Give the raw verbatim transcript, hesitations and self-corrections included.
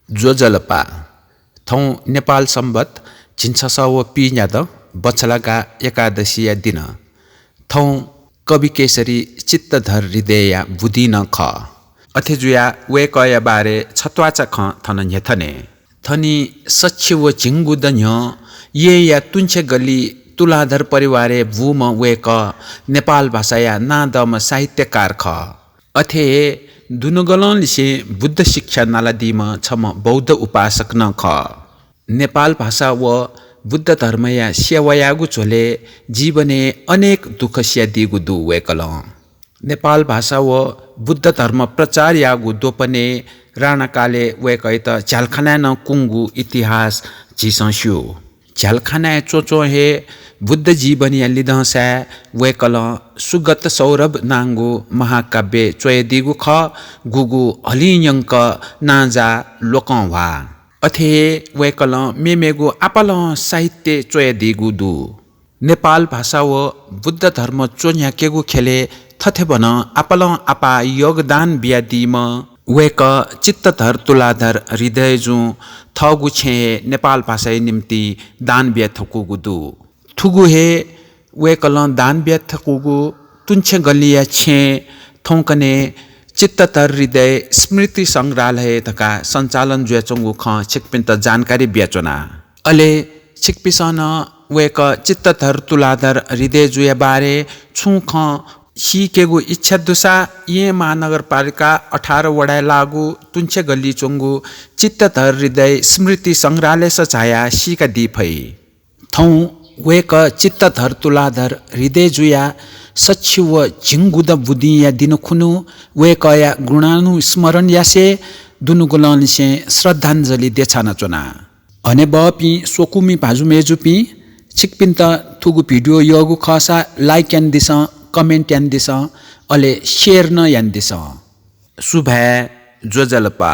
ज्वजलपा। थौं नेपाल संवत् झिंछसः व पीन्यादँ बछलागा एकादशीया दिं। थौं कवि केशरी चित्तधर हृदयया बुदिं नं खः। अथे जुयाः वय्कःया बारे छत्वाःचा खँ थन न्ह्यथने। थनि सछि व झिंगुदँ न्ह्यः येँया तुंछेगल्ली तुलाधर परिवारय् बूम्ह वय्कः नेपाल भाषाया नांदंम्ह साहित्यकार खः। अथे हे दुनुगलंनिसें बुद्ध शिक्षा नालादीम्ह छम्ह बौद्ध उपासक नं खः। नेपाल भाषा व बुद्ध धर्मया सेवा याःगु झ्वलय् जीवनय् अनेक दुःख सियादीगु दु वय्कलं। नेपाल भाषा व बुद्ध धर्म प्रचार याःगु द्वपनय् राणाकालय् वय्कःयात झ्यालखानाय् नं कुंगु इतिहास झीसं स्यू। झ्यालखानाय् च्वंच्वं हे बुद्ध जीवनया लिधंसाय् वय्कलं सुगत सौरभ नांगु महाकाव्य च्वयादीगु खः, गुगु हलिंन्यंक नांजाः लोकंह्वाः। अथे हे वय्कलं मेमेगु आपालं साहित्य च्वयादीगु दु। नेपाल भाषा व बुद्ध धर्म च्वन्ह्याकेगु ख्यलय् थथेभनं आपालं आपाः योगदान बियादीम्ह वय्कः चित्तधर तुलाधर हृदयजुं थःगु छेँय् नेपाल भाषाया निंतिं दान बियाथकूगु दु। थुगु हे वय्कलं दान बियाथकूगु तुंछेगल्लीया छेँय् थौंकन्हय् चित्तधर हृदय स्मृति संग्रहालय धकाः सञ्चालन जुयाच्वंगु खँ छिकपिन्त जानकारी बियाच्वना। अले छिकपिन्सं नं वय्कः चित्तधर तुलाधर हृदयजुया बारे छुं खँ सीकेगु इच्छा दुसा येँ महानगरपालिका अठार वडाय् लाःगु तुंछेगल्ली च्वंगु चित्तधर हृदय स्मृति संग्रहालयस झायाः सीकादी फइ। थौं वय्कः चित्तधर तुलाधर हृदयजुया सछि व झिंगुदँ बुदिंया दिं खुन्हु वय्कःया गुणानुस्मरण यासें दुनुगलंनिसें श्रद्धाञ्जलि देछानाच्वना। हनेबहःपिं स्वकुमि भाजु मय्जुपिं, छिकपिन्त थुगु video यःगु खःसा like यानादिसँ, comment यानादिसँ, अले share नं यानादिसँ। सुभाय्, ज्वजलपा।